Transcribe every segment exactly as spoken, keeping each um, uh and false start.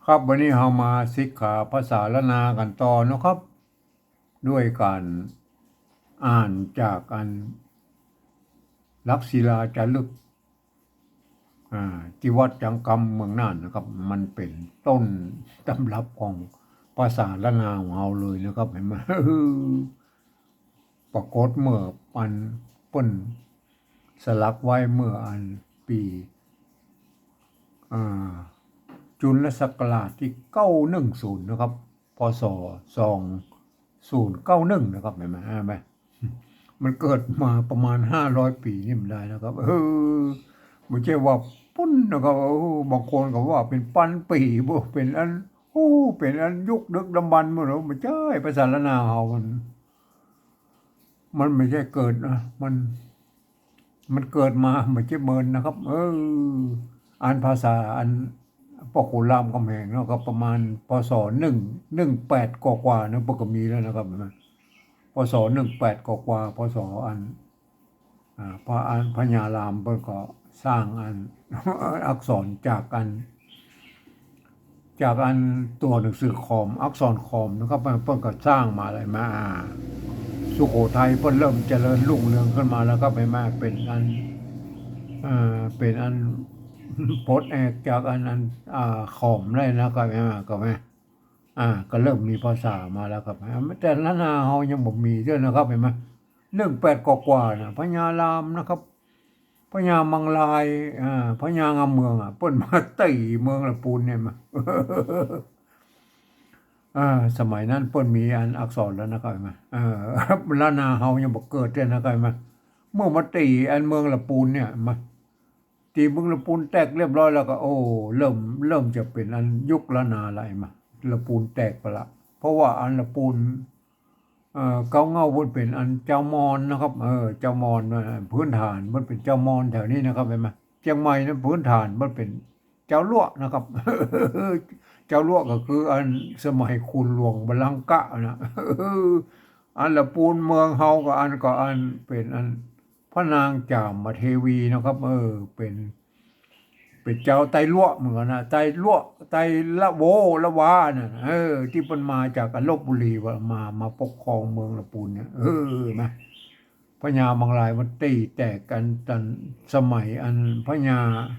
ครับ วันนี้เฮามาสิกขาภาษาล้านนากั๋นต่อเนาะครับ ด้วยก๋านอ่านจากอันหลักศิลาจารึก อ่า ตี้วัดจังกำเมืองน่านนะครับ มันเป๋นต้นต๋ำรับของภาษาล้านนาของเฮาเลยนะครับ หันก่อ ปรากฏเมื่ออันเปิ้นสลักไว้เมื่ออันปี๋ อ่า จุลศักราชตี้เก้าหนึ่งศูนย์นะครับ พ.ศ. สองศูนย์เก้าหนึ่งนะครับ หันก่อ หันก่อ มันเกิดมาประมาณห้าร้อยปี๋นี่บ่ได้นะครับ เออ บ่ใจ้ว่าปุ้นนะครับ เออ บางคนก็ว่าเป๋นปันปี๋ บ่ เป๋นอัน โอ้ เป๋นอันยุคดึกดำบรรพ์หมดแล้ว บ่ใจ้ ภาษาล้านนาเฮามัน มันบ่ใจ้เกิดนะ มัน มันเกิดมาบ่ใจ้เมินนะครับ เออ อันภาษาอันป้อขุนรามคำแหงเนาะ ก็ประมาณ พ.ศ. หนึ่ง หนึ่งแปดกว่าๆ เนาะ เปิ้นก็มีแล้วนะครับ หันก่อ พ.ศ. หนึ่งแปดกว่าๆ พ.ศ. อัน อ่า พระอัน พญารามเปิ้นก็สร้างอัน อักษรจากอัน จากอันตั๋วหนังสือขอม อักษรขอมนะครับ เปิ้นก็สร้างมาเลยมา อ่า สุโขทัยเปิ้นเริ่มเจริญรุ่งเรืองขึ้นมาแล้วครับ หันก่อ เป๋นอัน เอ่อ เป๋นอันปลดแอกจากอัน อัน อ่า ขอมได้นะครับ หันก่อ หันก่อ อ่า ก็เริ่มมีภาษามาแล้วครับ แต่ล้านนาเฮายังบ่มีเตื้อนะครับ หันก่อ หนึ่งแปดกว่าๆ น่ะ พญารามนะครับ พญามังราย อ่า พญางามเมืองอะ เปิ้นมาตี๋เมืองละปูนเนี่ยมา อ่า สมัยนั้นเปิ้นมีอันอักษรแล้วนะครับ หันก่อ เออ ล้านนาเฮายังบ่เกิดเตื้อนะครับ หันก่อ เมื่อมาตี๋อันเมืองละปูนเนี่ยมา ตี๋เมืองละปูนแตกเรียบร้อยแล้วก็ โอ้ เริ่ม เริ่มจะเป๋นอันยุคล้านนาละ หันก่อ ละปูนแตกไปละ เพราะว่าอันละปูน เอ่อ เก๊าเหง้าเปิ้นเป๋นอันจาวมอญนะครับ เออ จาวมอญ เอ่อ พื้นฐานเปิ้นเป๋นจาวมอญแถวนี้นะครับ หันก่อ เจียงใหม่นั้นพื้นฐานเปิ้นเป๋นจาวลัวะนะครับ จาวลัวะก็คืออันสมัยขุนหลวงบาลังกะนะ อันละปูนเมืองเฮาก็อัน ก็อันเป๋นอันพระนางจามเทวีนะครับ เออ เป๋น เป๋นจาวไตลัวะเหมือนกั๋นนะ ไตลัวะ ไตละโว ละวาน่ะ เออ ตี้เปิ้นมาจากอันลพบุรีว่ามา มาปกครองเมืองละปูนเนี่ย เออ มา พญามังรายมาตี๋แตกอันตันสมัยอันพญา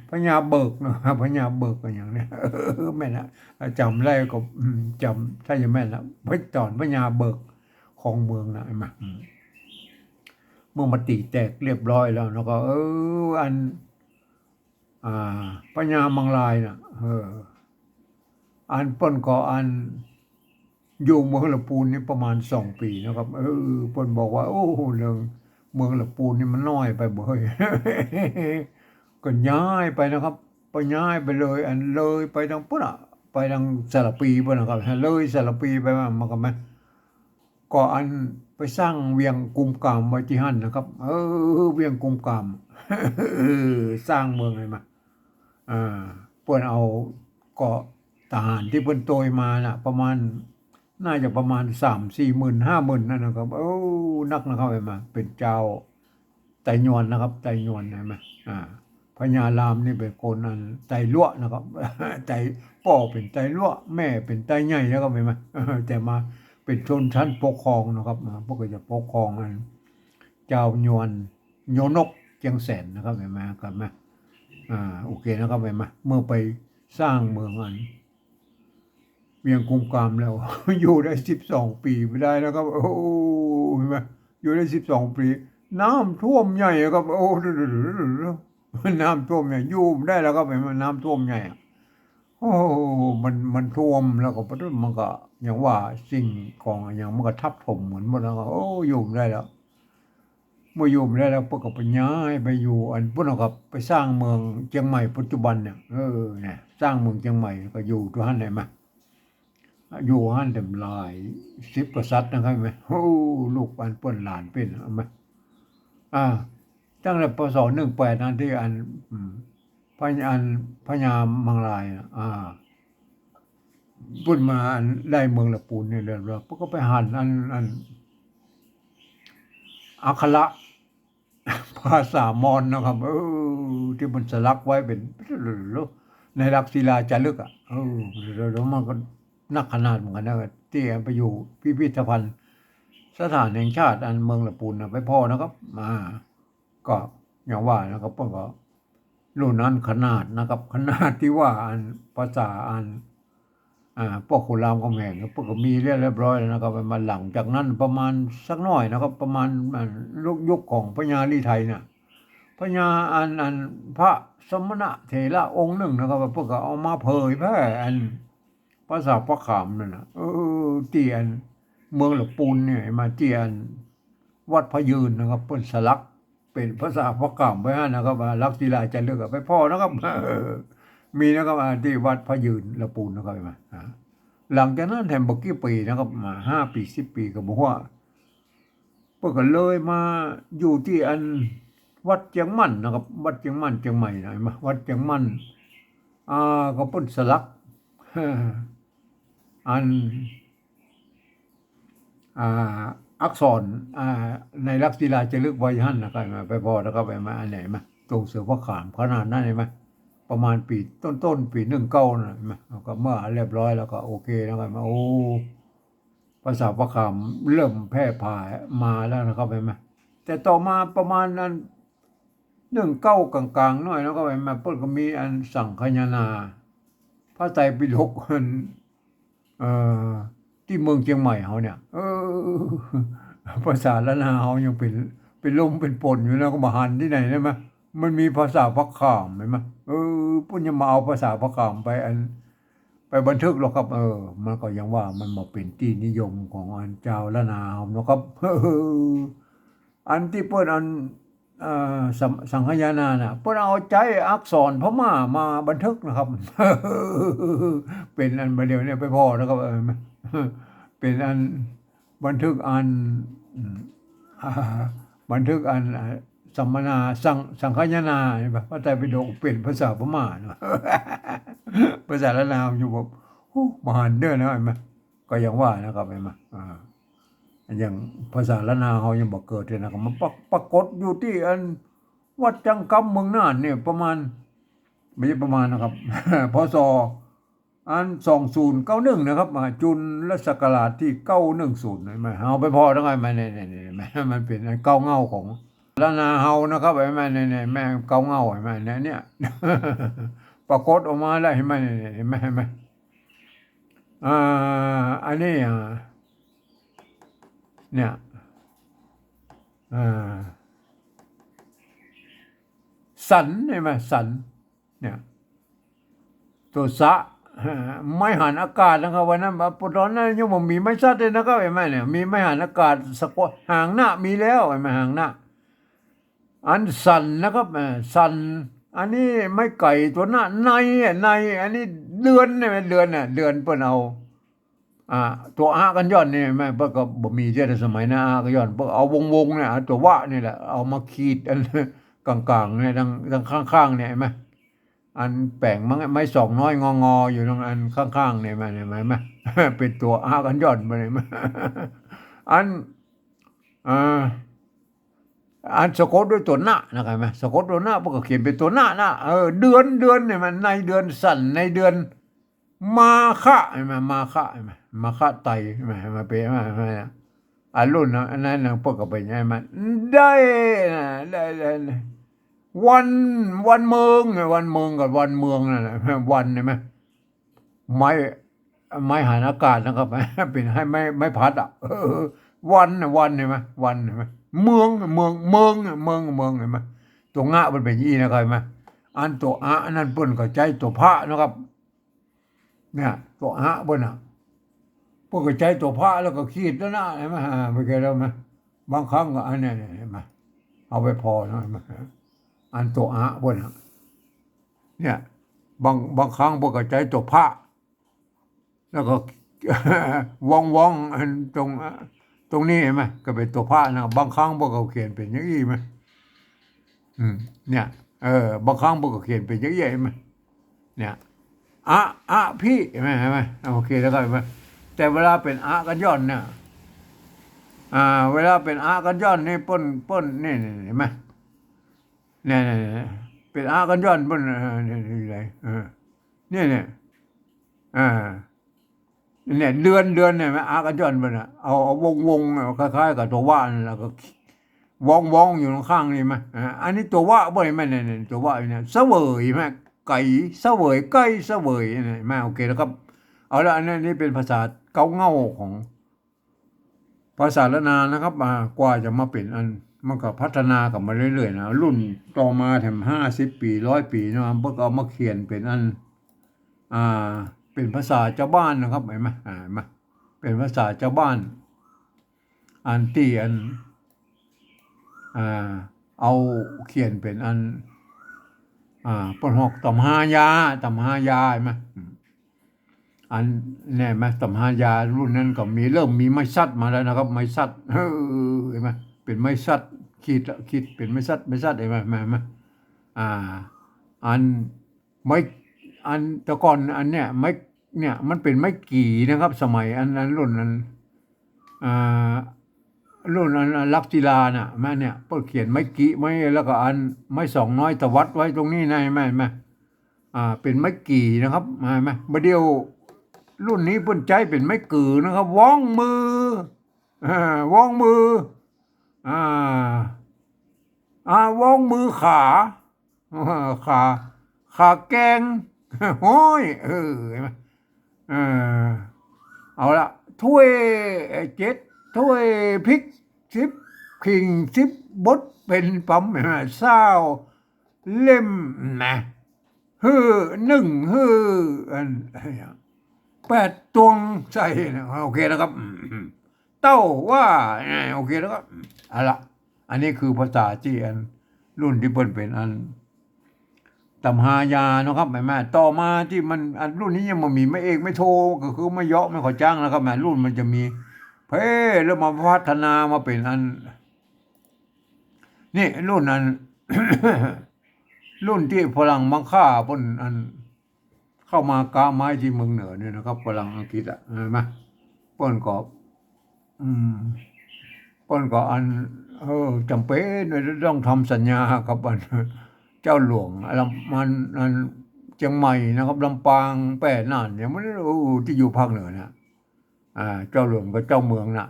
พญาเบิกเนาะ พญาเบิกอะหยังเนี่ย เออ แม่นละ จ๋ำได้ก็ อืม จ๋ำ ถ้าจะแม่นละ ต๋อนพญาเบิกครองเมืองน่ะ หันก่อ อืม เมื่อมาตี๋แตกเรียบร้อยแล้วเนาะ ก็ เออ อัน อ่า พญามังรายน่ะ เออ อันเปิ้นก็อันอยู่เมืองละปูนนี่ประมาณสองปี๋นะครับ เออ เปิ้นบอกว่า โอ้ เรื่องเมืองละปูนนี่มันน้อยไปเบ้ย ก็ย้ายไปนะครับ ไปย้ายไปเลย อันเลยไปตางปู้นอะ ไปตางสารภีปู้นนะครับ เลยสารภีไปมา มาก็มา ก็อันไปสร้างเวียงกุมกามไว้ตี้หั้นนะครับ เออ เวียงกุมกาม เออ สร้างเมืองเลยมา อ่า เปิ้นเอาก็ทหารตี้เปิ้นโตยมาน่ะ ประมาณ น่าจะประมาณสามสี่หมื่น ห้าหมื่น นั่นนะครับ โอ้ นักนะครับ หันก่อ เป๋นจาว ไตยวนนะครับ ไตยวน หันก่อ อ่า พญารามนี่เป๋นคนอันไตลัวะนะครับ ไต ป้อเป๋นไตลัวะ แม่เป๋นไตใหญ่นะครับ หันก่อ แต่มาเป๋นชนชั้นปกครองนะครับ อ่า พวกก็จะปกครองอัน จาวยวน โยนกเจียงแสนนะครับ หันก่อ ครับ อ่า โอเคนะครับ หันก่อ เมื่อไปสร้างเมืองอัน เวียงกุมกามแล้ว อยู่ได้สิบสองปี๋บ่ได้นะครับ โอ้ หันก่อ อยู่ได้สิบสองปี๋ น้ำท่วมใหญ่ครับ โอ้ น้ำท่วมใหญ่ อยู่บ่ได้แล้วครับ หันก่อ น้ำท่วมใหญ่อะ โอ้ มัน มันท่วมแล้วก็ มันก็อย่างว่าสิ่งของอย่างมันก็ทับถมเหมือนหมดแล้วก็ โอ้ อยู่บ่ได้แล้ว เมื่ออยู่บ่ได้แล้ว เปิ้นก็ไปย้ายไปอยู่อันปู้นนะครับ ไปสร้างเมืองเจียงใหม่ปัจจุบันเนี่ย เออ เนี่ย สร้างเมืองเจียงใหม่ก็อยู่ตรงหั้นหันก่อ อยู่หั้นเต็มหลายสิบกษัตริย์นะครับ หันก่อ โอ้ ลูกอันเปิ้นหลานเปิ้น หันก่อ อ่า ตั้งแต่ พ.ศ. หนึ่งแปด นั้นตี้อัน อืม พญา อันพญามังรายน่ะ อ่า เปิ้นมาอันได้เมืองละปูนนี่แล้ว เปิ้นก็ไปหันอัน อัน อักขระภาษามอญนะครับ เออ ตี้มันสลักไว้เป๋น ในหลักศิลาจารึกอะ เออ แล้วมันก็นักขนาดเหมือนกั๋นนะ ตี้ไปอยู่พิพิธภัณฑ์สถานแห่งชาติอันเมืองละปูนนะ ไปผ่อนะครับ อ่า ก็อย่างว่านะครับ เปิ้นก็ รุ่นนั้นขนาดนะครับ ขนาดตี้ว่าอันภาษาอัน อ่า พวกขุนรามคำแหง เปิ้นก็มีเรียบร้อยแล้วนะครับ มาหลังจากนั้นประมาณสักหน่อยนะครับ ประมาณ อ่า ยุค ยุคของพญาฤทัยน่ะ พญาอัน อันพระสมณะเถระองค์หนึ่งนะครับ เปิ้นก็เอามาเผยแพร่อันภาษาพระขามนั่นน่ะ เออ ตี้อันเมืองละปูนเนี่ย มาตี้อันวัดพระยืนนะครับ เปิ้นสลัก เป๋นภาษาพระขามไว้หั้นนะครับ อ่า หลักศิลาจารึกอะ ไปผ่อนะครับ เออ มีนะครับ อ่า ตี้วัดพระยืนละปูนนะครับ เห็นไหม อ่า หลังจากนั้นแถมบ่กี่ปี๋นะครับ มาห้าปี๋ สิบปี๋ ก็บ่ฮู้ เปิ้นก็เลยมาอยู่ตี้อันวัดเจียงมั่นนะครับ วัดเจียงมั่น เจียงใหม่นะ เห็นไหม วัดเจียงมั่น อ่า ก็เปิ้นสลัก อัน อ่า อักษร อ่า ในหลักศิลาจารึกไว้หั้นนะครับ ไปผ่อนะครับ เห็นไหม อันไหนมา ตรงเสือพระขามขนาดนั้น เห็นไหม ประมาณปี๋ต้นๆ ปี๋หนึ่งเก้าน่ะ เห็นไหม แล้วก็เมื่อเรียบร้อยแล้วก็โอเคแล้วก็มา โอ้ ภาษาพระขามเริ่มแพร่ผายมาแล้วนะครับ เห็นไหม แต่ต่อมาประมาณนั้น หนึ่งเก้ากลางๆ หน่อยนะครับ เห็นไหม เปิ้นก็มีอันสังคายนา พระไตรปิฎกอัน เอ่อ ตี้เมืองเจียงใหม่เฮาเนี่ย เออ ภาษาล้านนาเฮายังเป๋น เป๋นลมเป๋นป่นอยู่นะ ก็บ่หันตี้ไหนได้ไหม มันมีภาษาพระขาม เห็นไหม เออ เปิ้นยังมาเอาภาษาพระขามไปอัน ไปบันทึกหรอกครับ เออ มันก็ยังว่ามันบ่เป๋นตี้นิยมของอันจาวล้านนาเฮาเนาะครับ เออ อันตี้เปิ้นอัน เอ่อ สัง สังคายนาน่ะ เปิ้นเอาใจ๊อักษรพม่ามาบันทึกนะครับ เป๋นอันบ่าเดี่ยวเนี่ยไปผ่อนะครับ เออ เป๋นอันบันทึกอัน อืม อ่า บันทึกอัน อ่า สัมมนา สัง สังคายนา เห็นปะ พระไตรปิฎกเป๋นภาษาพม่าเนาะ ภาษาล้านนาอยู่แบบ โอ้ บ่หันเด้อนะ เห็นไหม ก็ยังว่านะครับ เห็นไหม อ่า อย่างภาษาล้านนาเฮายังบ่เกิดเลยนะครับ มันปร- ปรากฏอยู่ตี้อันวัดจังกำเมืองน่านเนี่ย ประมาณ ไม่ใช่ประมาณนะครับ พ.ศ. อัน สองศูนย์เก้าหนึ่ง นะครับ อ่า จุลศักราชที่เก้าหนึ่งศูนย์ เห็นไหม เอาไปผ่อแล้วไง มันเนี่ย เนี่ย เนี่ย มันเป๋นอันเก้าเง่าของล้านนาเฮานะครับ เห็นไหม เนี่ย เนี่ย แม่งเก้าเง่า เห็นไหม เนี่ย เนี่ย ปรากฏออกมาแล้ว เห็นไหม เนี่ย เนี่ย เห็นไหม เห็นไหม อ่า อันนี้ อ่า เนี่ย อ่า สัน เห็นไหม สัน เนี่ย ตั๋วสะ ไม้หันอากาศนะครับ วันนั้น ตอนนั้นยังบ่มีไม้สัตว์เลยนะครับ เห็นไหมเนี่ย มีไม้หันอากาศ สะกด หางนะมีแล้ว เห็นไหม หางนะ อันสันนะครับ เอ่อ สัน อันนี้ไม้ไก่ตั๋วนะ ในอ่ะ ใน อันนี้เดือนเนี่ย เดือนน่ะ เดือนเปิ้นเอา อ่า ตั๋วอะกั๋นย่อนนี่ แม่เปิ้นก็บ่มีเสี้ยในสมัยนั้น อะกั๋นย่อน เปิ้นเอาวงๆ เนี่ย เอาตั๋ววะนี่แหละ เอามาขีดอันกลางๆ เนี่ย ตาง ตางข้างๆ เนี่ย เห็นไหม อันแป๋งไม้ ไม้สองน้อยงอๆ อยู่ตางอันข้างๆ เนี่ย เห็นไหม เห็นไหม เป๋นตั๋วอะกั๋นย่อนไปเลย อัน อ่า อันสะกดด้วยตั๋วนะนะครับ เห็นไหม สะกดตั๋วนะ เปิ้นก็เขียนเป๋นตั๋วนะนะ เออ เดือน เดือนเนี่ย มันในเดือน สันในเดือน มาคะ เห็นไหม มาคะ เห็นไหม มาคะไตร เห็นไหม เห็นไหม เป๋น เห็นไหม เห็นไหม อ่ะ รุ่นนะ อันนั้นนะ เปิ้นก็เป๋นไง มันได้นะ ได้ ได้ ได้ วัน วันเมืองไง วันเมืองกับวันเมืองนั่นแหละ วัน เห็นไหม ไม้ ไม้หันอากาศนะครับ เป๋นไม้ ไม้พัดอ่ะ เออ วันน่ะ วัน เห็นไหม วัน เห็นไหม เมือง เมือง เมืองน่ะ เมือง เมือง เห็นไหม ตั๋วงะมันเป๋นอย่างอี้นะครับ เห็นไหม อันตั๋วอะนั่นเปิ้นก็ใจ๊ตั๋วพะนะครับ เนี่ย ตั๋วอะเปิ้นน่ะ เปิ้นก็ใจ๊ตั๋วพะแล้วก็ขีดแล้วนะ เห็นไหม อ่า ไม่เคยแล้วไหม บางครั้งก็อันเนี้ย เนี่ย เห็นไหม เอาไปผ่อนะ เห็นไหม อันตั๋วอะเปิ้นน่ะ เนี่ย บาง บางครั้งเปิ้นก็ใจ๊ตั๋วพะ แล้วก็ วองๆ อันตรง ตรงนี้เห็นไหม ก็เป๋นตั๋วพะนะ บางครั้งเปิ้นก็เขียนเป๋นอย่างอี้ไหม อืม เนี่ย เออ บางครั้งเปิ้นก็เขียนเป๋นอย่างอี้เห็นไหม เนี่ย อะ อะ พิ เห็นไหม เห็นไหม โอเค แล้วก็เห็นไหม แต่เวลาเป๋นอะกั๋นย่อนเนี่ย อ่า เวลาเป๋นอะกั๋นย่อนนี่เปิ้น เปิ้น นี่ นี่ เห็นไหม เนี่ย เนี่ย เนี่ย เป๋นอะกั๋นย่อนเปิ้น เออ เนี่ย เนี่ย อยู่ไหน เออ เนี่ย เนี่ย อ่า เนี่ย เดือน เดือนเนี่ย แม่ อักษรเปิ้นน่ะ เอา เอาวงๆ เนี่ย คล้ายๆ กับตัววะนั่นแหละ ก็ ว้องๆ อยู่ข้างๆ นี่แม่ อ่า อันนี้ตัววะเปิ้น แม่ เนี่ย เนี่ย ตัววะเนี่ย เสวย แม่ ไก๋ เสวย ไก๋ เสวย เนี่ย แม่ โอเคแล้วครับ เอาละ อันนี้ นี่เป๋นภาษาเก๊าเง่าของ ภาษาล้านนานะครับ อ่า กว่าจะมาเป๋นอัน มันก็พัฒนากั๋นมาเรื่อยๆ นะ รุ่นต่อมาแถมห้าสิบปี๋ ร้อยปี๋เนาะ เปิ้นก็เอามาเขียนเป๋นอัน อ่า เป๋นภาษาจาวบ้านนะครับ หันก่อ อ่า หันก่อ เป๋นภาษาจาวบ้าน อันตี้อัน อ่า เอาเขียนเป๋นอัน อ่า เปิ้นฮ้องต๋ำฮายา ต๋ำฮายา หันก่อ อืม อันเนี่ย หันก่อ ต๋ำฮายารุ่นนั้นก็มี เริ่มมีไม้สัตว์มาแล้วนะครับ ไม้สัตว์ เออ หันก่อ เป๋นไม้สัตว์ ขีดละ ขีดเป๋นไม้สัตว์ ไม้สัตว์ หันก่อ หันก่อ อ่า อันไม้ อันแต่ก่อนอันเนี่ย ไม้ เนี่ย มันเป๋นไม้กี่นะครับ สมัยอัน อันรุ่นอัน อ่า รุ่นอัน อันลักศิลาน่ะ แม่เนี่ย เปิ้นเขียนไม้กี่ ไม้ แล้วก็อันไม้สองน้อยตวัดไว้ตรงนี้นะ หันก่อ หันก่อ อ่า เป๋นไม้กี่นะครับ หันก่อ บ่าเดี่ยวรุ่นนี้เปิ้นใจ๊เป๋นไม้กือนะครับ ว้องมือ อ่า ว้องมือ อ่า อ่า ว้องมือขา อ่า ขา ขาแกง ฮ้อย เออ หันก่อ เออ เอาละ ถ้วยเจ็ดถ้วย พริกสิบ ขิงสิบ บดเป๋นป๋ำ หันก่อ ซาวเล่มนะ หื้อนึ่ง หื้ออัน แปดตวงใส่นะ โอเคแล้วครับ อืม อืม เต้าว่า อ่า โอเคแล้วครับ อืม เอาละ อันนี้คือภาษาตี้อัน รุ่นตี้เปิ้นเป๋นอัน ต๋ำฮายาเนาะครับ หันก่อ ต่อมาตี้มัน อันรุ่นนี้ยังบ่มีไม้เอกไม้โท ก็คือไม้เยาะไม้ขอจ๊างนะครับ หันก่อ รุ่นมันจะมี เพ่ แล้วมาพัฒนามาเป๋นอัน นี่รุ่นอัน รุ่นตี้ฝรั่งมังค่าเปิ้นอัน เข้ามาก๊าไม้ตี้เมืองเหนือเนี่ยนะครับ ฝรั่งอังกฤษอะ หันก่อ เปิ้นก็ อืม เปิ้นก็อัน เออ จ๋ำเป๋นต้องทำสัญญากับอัน เจ้าหลวงลำ มัน อันเจียงใหม่นะครับ ลำปาง แป้ น่าน เนี่ย มัน โอ้ ตี้อยู่ภาคเหนือเนี่ย อ่า เจ้าหลวงกับเจ้าเมืองน่ะ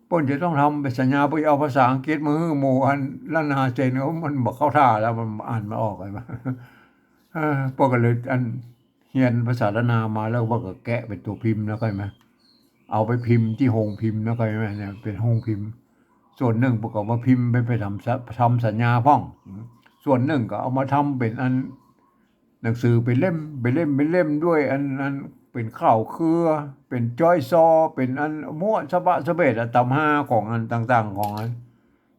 เปิ้นจะต้องทำเป๋นสัญญา เปิ้นเอาภาษาอังกฤษมาหื้อหมู่อันล้านนาเซ็น โอ้ มันบ่เข้าท่าแล้ว มันอ่านบ่ออก หันก่อ เออ เปิ้นก็เลยอัน เฮียนภาษาล้านนามาแล้ว เปิ้นก็แกะเป๋นตั๋วพิมพ์แล้ว หันก่อ เอาไปพิมพ์ตี้โฮงพิมพ์แล้ว หันก่อ เนี่ย เป๋นโฮงพิมพ์ ส่วนนึ่งเปิ้นก็เอามาพิมพ์ไป ไปทำสะ ทำสัญญาพ่อง ส่วนนึ่งก็เอามาทำเป๋นอัน หนังสือเป๋นเล่ม เป๋นเล่ม เป๋นเล่มด้วย อัน อันเป๋นข่าวเครือ เป๋นจ๊อยซอ เป๋นอันมั่วสะบะสะเบ็ดอะ ต๋ำฮาของอันต่างๆ ของอัน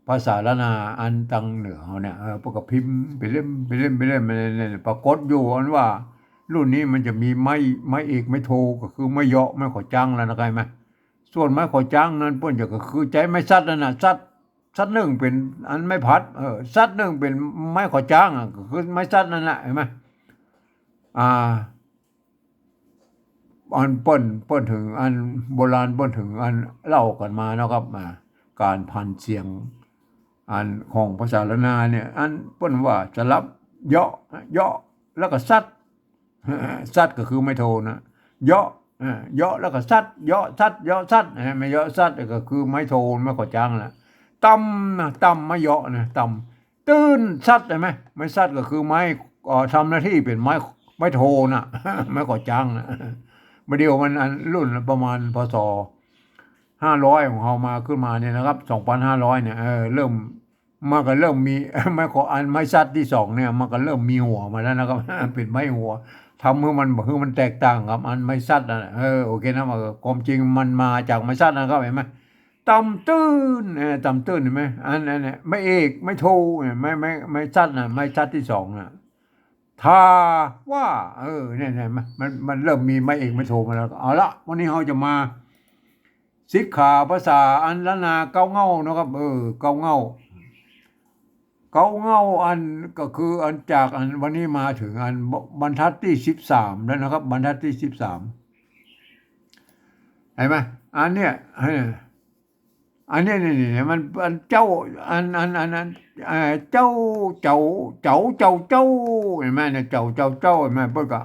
ภาษาล้านนาอันตางเหนือเฮาเนี่ย เออ เปิ้นก็พิมพ์เป๋นเล่ม เป๋นเล่ม เป๋นเล่ม เนี่ย ปรากฏอยู่อันว่า รุ่นนี้มันจะมีไม้ ไม้เอกไม้โท ก็คือไม้เยาะไม้ขอจ๊างแล้วนะ หันก่อ ส่วนไม้ขอจ๊างนั้นเปิ้นจะก็คือใจ๊ไม้สัตว์นั่นน่ะ สัตว์ สัตว์นึ่งเป๋นอันไม้ผัด เออ สัตว์นึ่งเป๋นไม้ขอจ๊างอะ ก็คือไม้สัตว์นั่นแหละ หันก่อ อ่า อันเปิ้น เปิ้นเถิงอันโบราณเปิ้นเถิงอันเล่ากั๋นมาเนาะครับ อ่า ก๋านผันเสียง อันของภาษาล้านนาเนี่ย อันเปิ้นว่าสลับเยาะ เยาะ แล้วก็สัตว์ สัตว์ก็คือไม้โทนะ เยาะ อ่า เยาะแล้วก็สัตว์ เยาะสัตว์ เยาะสัตว์ อ่า ไม้เยาะสัตว์ก็คือไม้โท ไม้ขอจ๊างแหละ ต๋ำนะ ต๋ำ ไม้เยาะนะ ต๋ำ ตื้นสัตว์ หันก่อ ไม้สัตว์ก็คือไม้ เอ่อ ทำหน้าตี้เป๋นไม้ ไม้โทน่ะ ไม้ขอจ๊างน่ะ บ่าเดี่ยวมันอันรุ่นประมาณ พ.ศ. ห้าร้อยของเฮามาขึ้นมาเนี่ยนะครับ สองพันห้าร้อยเนี่ย เออ เริ่ม มันก็เริ่มมี ไม้ขอ อันไม้สัตว์ตี้สองเนี่ย มันก็เริ่มมีหัวมาแล้วนะครับ เป๋นไม้หัว ทำหื้อมัน หื้อมันแตกต่างกับอันไม้สัตว์นั่นแหละ เออ โอเคนะ มันก็ ความจริงมันมาจากไม้สัตว์นะครับ หันก่อ ต๋ำตื้น เออ ต๋ำตื้น หันก่อ อัน อันเนี่ย ไม้เอก ไม้โท เนี่ย ไม้ ไม้ ไม้สัตว์น่ะ ไม้สัตว์ตี้สองน่ะ ทาว่า เออ เนี่ย เนี่ย มัน มัน มันเริ่มมีไม้เอก ไม้โทมาแล้ว เอาละ วันนี้เฮาจะมา สิกขาภาษาอันล้านนาเก๊าเง่าเนาะครับ เออ เก๊าเง่า เก๊าเง่าอันก็คืออันจากอันวันนี้มาเถิงอันบรรทัดตี้สิบสามแล้วนะครับ บรรทัดตี้สิบสาม หันก่อ อันเนี้ย เออ อันเนี้ย นี่ นี่ นี่ มัน อันเจ้า อัน อัน อัน อัน เอ่อ เจ้า เจ้า เจ้า เจ้า เจ้า หันก่อ เนี่ย เจ้า เจ้า เจ้า หันก่อ เปิ้นก็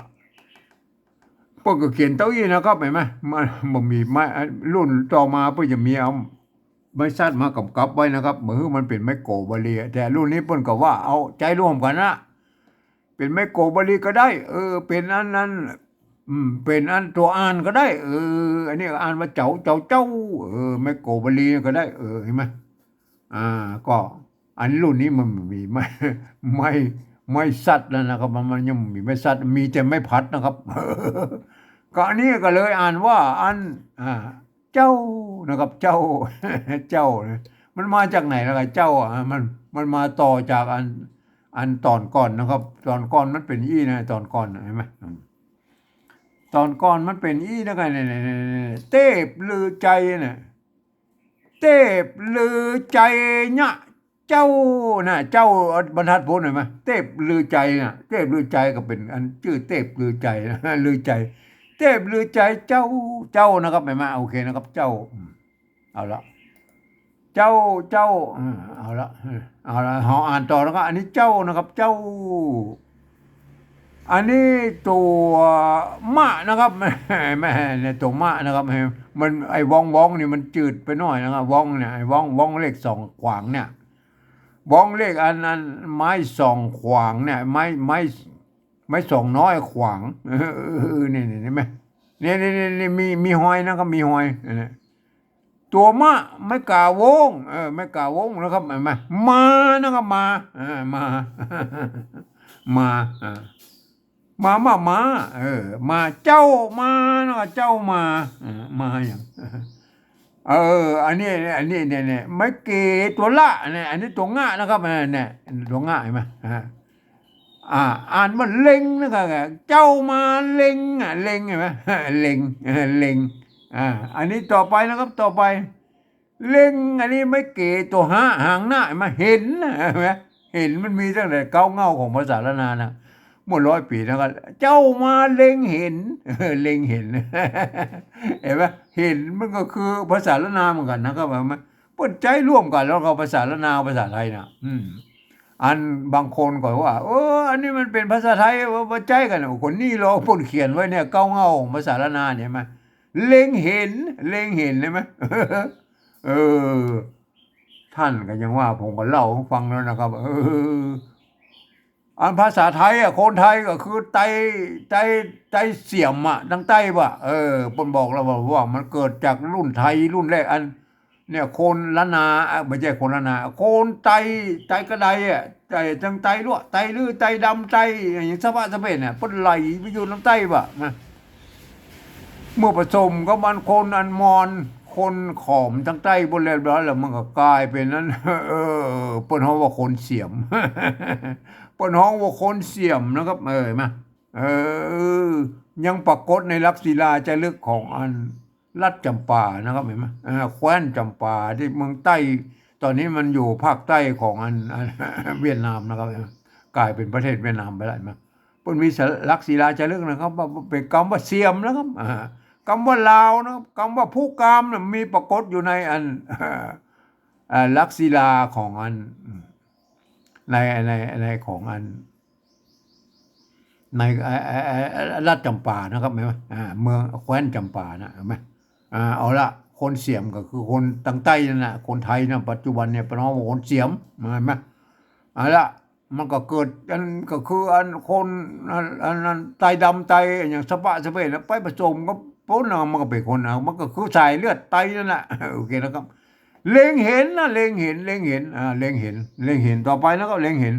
เปิ้นก็เขียนเต้าอี้นะครับ หันก่อ มันบ่มีไม้ รุ่นต่อมาเปิ้นจะมีเอาไม้สัตว์มากำกับไว้นะครับ บ่หื้อมันเป๋นไม้โกบาลี แต่รุ่นนี้เปิ้นก็ว่าเอาใจ๊ร่วมกั๋นนะ เป๋นไม้โกบาลีก็ได้ เออ เป๋นอันนั้น อืม เป๋นอันตั๋วอ่านก็ได้ เออ อันนี้อ่านว่าเจ้า เจ้า เจ้า เออ ไม้โกบาลีก็ได้ เออ หันก่อ อ่า ก็อันรุ่นนี้มันบ่มีไม้ ไม้ ไม้สัตว์แล้วนะครับ มัน มันยังบ่มีไม้สัตว์ มีแต่ไม้พัดนะครับ ก็อันนี้ก็เลยอ่านว่าอัน อ่า เจ้านะครับ เจ้า เจ้านะ มันมาจากไหนล่ะครับ เจ้าอ่ะ มัน มันมาต่อจากอัน อันต๋อนก่อนนะครับ ต๋อนก่อนมันเป๋นอี้นะ ต๋อนก่อนนะ หันก่อ อืม ต๋อนก่อนมันเป๋นอี้นะครับ เนี่ย เนี่ย เนี่ย เนี่ย เตพลือใจ๋เนี่ย เตพลือใจ๋เนี่ย เจ้านะ เจ้าบรรทัดพูนหันก่อ เตพลือใจ๋นะ เตพลือใจ๋ก็เป๋นอันจื้อเตพลือใจ๋นะ ลือใจ๋ เตพลือใจ๋เจ้า เจ้านะครับ หันก่อ โอเคนะครับ เจ้า อืม เอาละ เจ้า เจ้า เออ เอาละ เออ เอาละ เฮาอ่านต่อนะครับ อันนี้เจ้านะครับ เจ้า อันนี้ตั๋วมะนะครับ แหม เนี่ย ตั๋วมะนะครับ มัน ไอ้วองวองนี่มันจืดไปหน่อยนะครับ วองเนี่ย ไอ้วอง วองเลขสองขวางเนี่ย วองเลขอัน อันไม้สองขวางเนี่ย ไม้ ไม้ ไม้สองน้อยขวาง เออ เนี่ย เนี่ย หันก่อ เนี่ย เนี่ย เนี่ย เนี่ย มี มีฮอยนะครับ มีฮอย เนี่ย ตั๋วมะ ไม้ก๋าวง เออ ไม้ก๋าวงนะครับ หันก่อ มานะครับ มา เออ มา มา เออ มา มา มา เออ มา เจ้ามานะครับ เจ้ามา เออ มาหยัง เออ อันนี้ อันนี้ เนี่ย เนี่ย ไม้เก๋ตั๋วละ เนี่ย อันนี้ตั๋วงะนะครับ เออ เนี่ย ตั๋วงะหันก่อ ฮะ อ่า อ่านว่าเล็งนะครับ เจ้ามาเล็งอ่ะ เล็งหันก่อ เล็ง เออ เล็ง อ่า อันนี้ต่อไปนะครับ ต่อไป เล็ง อันนี้ไม้เก๋ตั๋วหะ หางหน้าหันก่อ เห็นนะ หันก่อ เห็นมันมีตั้งแต่เก๊าเง่าของภาษาล้านนานะ เมื่อร้อยปี๋นะครับ เจ้ามาเล็งเห็น เออ เล็งเห็น หันก่อ เห็นมันก็คือภาษาล้านนาเหมือนกั๋นนะครับ หันก่อ เปิ้นใจ๊ร่วมกั๋นแล้วก็ภาษาล้านนา ภาษาไทยนะ อืม อันบางคนก็ว่า เออ อันนี้มันเป๋นภาษาไทย บ่ บ่ใจ๊กั๋น คนนี้ลอเปิ้นเขียนไว้เนี่ย เก๊าเง่าของภาษาล้านนาเนี่ย หันก่อ เล็งเห็น เล็งเห็น หันก่อ เออ ต้านก็ยังว่า ผมก็เล่าหื้อฟังแล้วนะครับ เออ อันภาษาไทยอ่ะ คนไทยก็คือไต ไต ไตเสียมอ่ะ ตังใต้ว่ะ เออ เปิ้นบอกแล้วว่า ว่ามันเกิดจากรุ่นไทยรุ่นแรก อัน เนี่ย คนล้านนา เอ่อ บ่ใจ้คนล้านนา คนไต ไตกระไดอ่ะ ไตตังไตลัวะ ไตลื้อ ไตดำ ไตอะหยังสะพะสะเพ่นเนี่ย เปิ้นไหลไปอยู่ตังใต้ว่ะนะ เมื่อผสมกับอันคนอันมอญ คนขอมตังใต้หมดเรียบร้อยแล้ว มันก็ก๋ายเป๋นอัน เออ เปิ้นฮ้องว่าคนเสียม เปิ้นฮ้องว่าคนเสียมนะครับ เออ มา เออ ยังปรากฏในหลักศิลาจารึกของอันรัฐจำปานะครับ หันก่อ อ่า แคว้นจำปาตี้เมืองใต้ ต๋อนนี้มันอยู่ภาคใต้ของอัน อัน เวียดนามนะครับ ก๋ายเป๋นประเทศเวียดนามไปแล้ว หันก่อ เปิ้นมีหลักศิลาจารึกนะครับ ว่าเป๋นกำว่าเสียมนะครับ อ่า กำว่าลาวนะครับ กำว่าผู้กามน่ะ มีปรากฏอยู่ในอัน อ่า หลักศิลาของอัน ใน ใน ในของอัน ใน เอ่อ เอ่อ เอ่อ รัฐจำปานะครับ หันก่อ อ่า เมืองแคว้นจำปานะ หันก่อ อ่า เอาละ คนเสียมก็คือคนตังใต้นั่นน่ะ คนไทยน่ะ ปัจจุบันเนี่ย เปิ้นฮ้องว่าคนเสียม หันก่อ เอาละ มันก็เกิดอัน ก็คืออันคน อัน อันนั้น ไตดำ ไตอะหยังสะพะสะเพ่นน่ะ ไปผสมกับเปิ้นน่ะ มันก็เป๋นคน อ่ะ มันก็คือสายเลือดไตนั่นแหละ โอเคนะครับ เล็งเห็นนะ เล็งเห็น เล็งเห็น อ่า เล็งเห็น เล็งเห็น ต่อไปนะครับ เล็งเห็น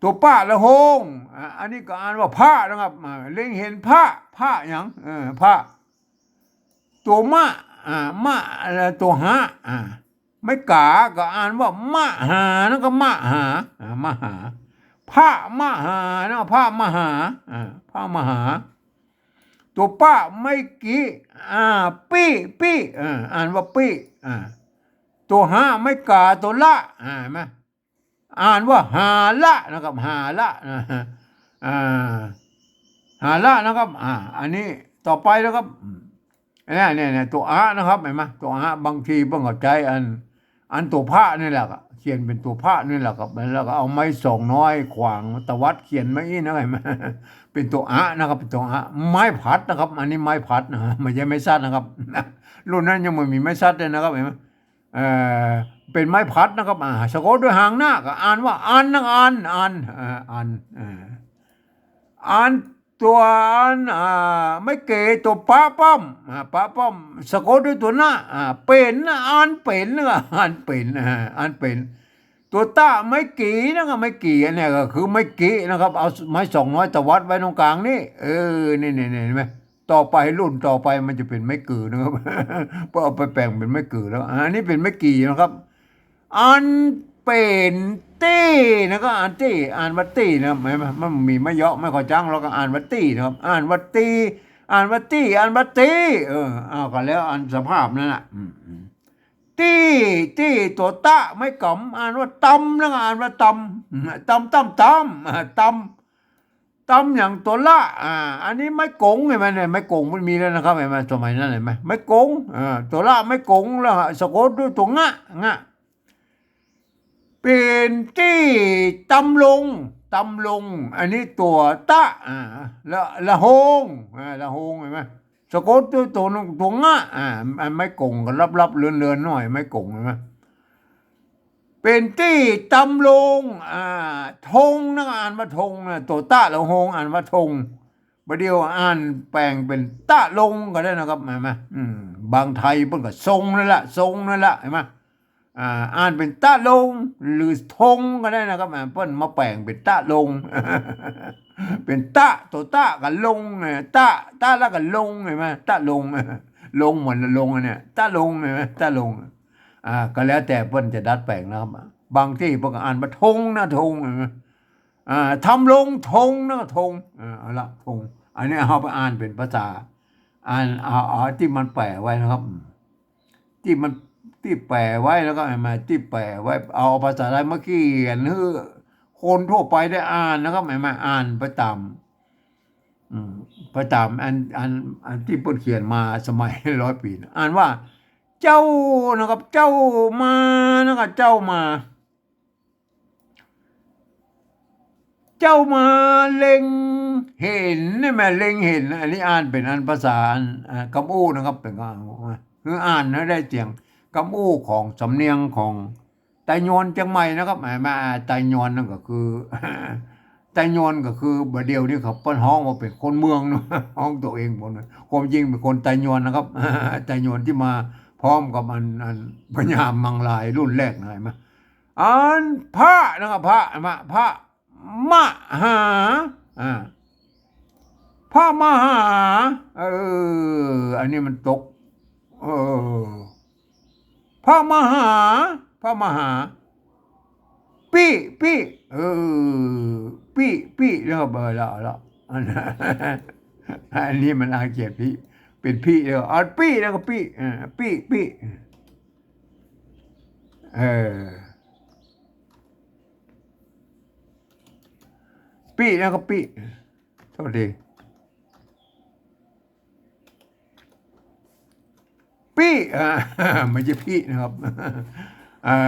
ตั๋วปะละโฮง อ่า อันนี้ก็อ่านว่าพระนะครับ อ่า เล็งเห็นพระ พระหยัง เออ พระ ตั๋วมะ อ่า มะ เอ่อ ตั๋วหะ อ่า ไม้ก๋าก็อ่านว่ามะหา นั่นก็มะหา อ่า มะหา พระมหานะ พระมหา อ่า พระมหา ตั๋วปะไม้กิ อ่า ปี้ ปี้ อ่า อ่านว่าปี้ อ่า ตั๋วหะไม้ก๋าตั๋วละ อ่า หันก่อ อ่านว่าหาละนะครับ หาละนะ อ่า หาละนะครับ อ่า อันนี้ต่อไปนะครับ อืม เนี่ย เนี่ย เนี่ย ตั๋วอะนะครับ หันก่อ ตั๋วอะ บางทีเปิ้นก็ใจ๊อัน อันตั๋วพระนี่แหละครับ เขียนเป๋นตั๋วพระนี่แหละครับ แล้วก็เอาไม้ส่องน้อยขวางตวัดเขียนไว้อี้นะ เป๋นตั๋วอะนะครับ เป๋นตั๋วอะ ไม้ผัดนะครับ อันนี้ไม้ผัดนะ ไม่ใช่ไม้สัดนะครับ รุ่นนั้นยังบ่มีไม้สัดเลยนะครับ หันก่อ เอ่อ เป๋นไม้ผัดนะครับ อ่า สะกดด้วยหางนะ ก็อ่านว่าอันนะครับ อัน อัน อ่า อัน อ่า อัน ตั๋วอัน อ่า ไม้เก๋ ตั๋วปะป้อม อ่า ปะป้อม สะกดด้วยตั๋วนะ อ่า เป๋นนะ อันเป๋นนะครับ อันเป๋น อ่า อันเป๋น ตั๋วตะ ไม้กี่นะครับ ไม้กี่ อันเนี้ยก็คือไม้กี่นะครับ เอาไม้ส่องน้อยตวัดไว้ตรงกลางนี่ เออ นี่ นี่ นี่ หันก่อ ต่อไปรุ่นต่อไปมันจะเป๋นไม้กือนะครับ เพราะเอาไปแป๋งเป๋นไม้กือแล้ว อันนี้เป๋นไม้กี่นะครับ อันเป๋นตี้นะครับ อันตี้ อ่านว่าตี้นะครับ หันก่อ มันมีไม้เยาะไม้ขอจั้ง แล้วก็อ่านว่าตี้นะครับ อ่านว่าตี้ อ่านว่าตี้ อ่านว่าตี้ เออ เอาก็แล้วอันสภาพนั้นน่ะ อืม อืม ตี้ ตี้ ตั๋วตะ ไม้ก๋ำ อ่านว่าตำนะครับ อ่านว่าตำ ตำ ตำ ตำ อ่า ตำ ตำอย่างตั๋วละ อ่า อันนี้ไม้ก๋งหันก่อ เนี่ย ไม้ก๋งมันมีแล้วนะครับ หันก่อ สมัยนั้นหันก่อ ไม้ก๋ง อ่า ตั๋วละ ไม้ก๋ง แล้วสะกดด้วยตั๋วงะ งะ เป๋นตี้ตำลง ตำลง อันนี้ตั๋วตะ อ่า ละ ละโฮง อ่า ละโฮงหันก่อ สะกดด้วยตั๋ว ตั๋วงะ อ่า อันไม้ก๋งก็ลับๆ เลือนๆ หน่อย ไม้ก๋งหันก่อ เป๋นตี้ตำลง อ่า ทงนะ อ่านว่าทงนะ ตั๋วตะละโฮง อ่านว่าทง บ่าเดี่ยวอ่านแป๋งเป๋นตะลงก็ได้นะครับ หันก่อ อืม บางไทยเปิ้นก็ทรงนั่นแหละ ทรงนั่นแหละ หันก่อ อ่า อ่านเป๋นตะลง หรือทงก็ได้นะครับ อ่า เปิ้นมาแป๋งเป๋นตะลง เป๋นตะ ตั๋วตะกับลงไง ตะ ตะแล้วก็ลงหันก่อ ตะลง ลงเหมือนลงอันเนี้ย ตะลงหันก่อ ตะลง อ่า ก็แล้วแต่เปิ้นจะดัดแป๋งนะครับ บางตี้เปิ้นก็อ่านว่าทงนะ ทงหันก่อ อ่า ทำลงทงนะ ทง อ่า เอาละ ทง อันนี้เอาไปอ่านเป๋นภาษา อ่าน เอา เอาตี้มันแป๋ไว้นะครับ ตี้มัน ตี้แป๋ไว้แล้วก็หันก่อ ตี้แป๋ไว้ เอาภาษาไทยมาเขียนหื้อคนทั่วไปได้อ่านนะครับ หันก่อ อ่านไปต๋าม อืม ไปต๋ามอัน อัน อันตี้เปิ้นเขียนมาสมัยร้อยปี๋นะ อ่านว่า เจ้านะครับ เจ้ามานะครับ เจ้ามา เจ้ามาเล็งเห็น หันก่อ เล็งเห็น อันนี้อ่านเป๋นอันภาษาอัน อ่า กำอู้นะครับ เป๋นกำอู้นะ คืออ่านหื้อได้เสียงกำอู้ของสำเนียงของไตยวนเจียงใหม่นะครับ หันก่อ ไตยวนนั่นก็คือ ไตยวนก็คือบ่าเดี่ยวนี้เขาเปิ้นฮ้องว่าเป๋นคนเมืองเนาะ ฮ้องตั๋วเองบ่าเดี่ยว ความจริงเป๋นคนไตยวนนะครับ ไตยวนตี้มาพร้อมกับอัน อันพญามังรายรุ่นแรกนะ หันก่อ อันพระนะครับ พระ หันก่อ พระมหา อ่า พระมหา เออ อันนี้มันตก เออ พระมหา พระมหา ปี้ ปี้ เออ ปี้ ปี้ แล้วก็เบอร์ละ ละ อัน อันนี้มันอาเกียรติปี้ เป๋นปี้ เออ อันปี้แล้วก็ปี้ เออ ปี้ ปี้ เออ ปี้แล้วก็ปี้ โทษที ปี้ อ่า ไม่ใช่ปี้นะครับ อ่า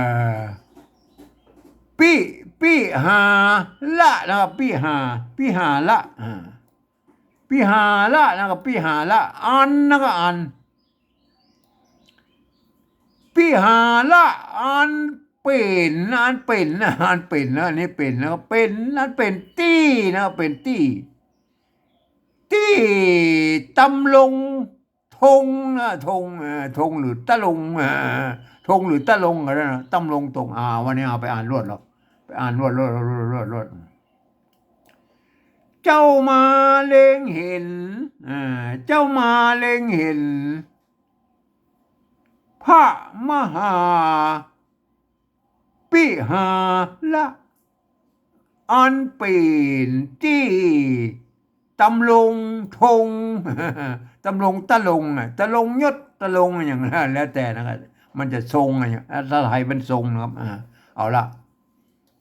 ปี้ ปี้หาละนะครับ ปี้หา ปี้หาละ อ่า ปี้หาละนะครับ ปี้หาละ อันนะครับ อัน ปี้หาละ อันเป๋น อันเป๋นนะ อันเป๋นนะ อันนี้เป๋นนะครับ เป๋น อันเป๋นตี้นะครับ เป๋นตี้ ตี้ตำลงทงนะ ทง เอ่อ ทงหรือตะลง เอ่อ ทงหรือตะลงก็ได้นะ ตำลงทง อ่า วันนี้เอาไปอ่านรวดหรอก ไปอ่านรวด รวด รวด รวด รวด รวด เจ้ามาเล็งเห็น อ่า เจ้ามาเล็งเห็น พระมหา ปิหาระ อันเป๋นตี้ตำลงทง ตำลงตะลงน่ะ ตะลงยศตะลงอย่างนั้น แล้วแต่นะครับ มันจะทรงอะ ถ้าไทยเป็นทรงนะครับ อ่า เอาละ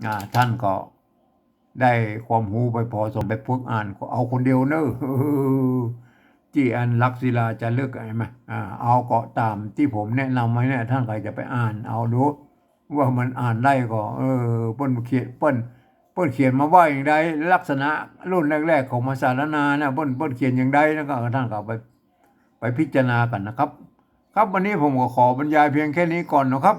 อ่า ท่านก็ได้ความรู้ไปพอสม ไปฝึกอ่านเอาคนเดียวเนอะ ตี้อันหลักศิลาจารึก หันก่อ อ่า เอาก็ต๋ามตี้ผมแนะนำไว้เนี่ย ท่านใผจะไปอ่านเอาดู ว่ามันอ่านได้ก็ เออ เปิ้นเขียน เปิ้น เปิ้นเขียนมาว่าอย่างใด ลักษณะรุ่นแรกๆ ของภาษาล้านนานะ เปิ้น เปิ้นเขียนอย่างใด แล้วก็ท่านก็ไป ไปพิจารณากั๋นนะครับ ครับ วันนี้ผมก็ขอบรรยายเพียงแค่นี้ก่อนนะครับ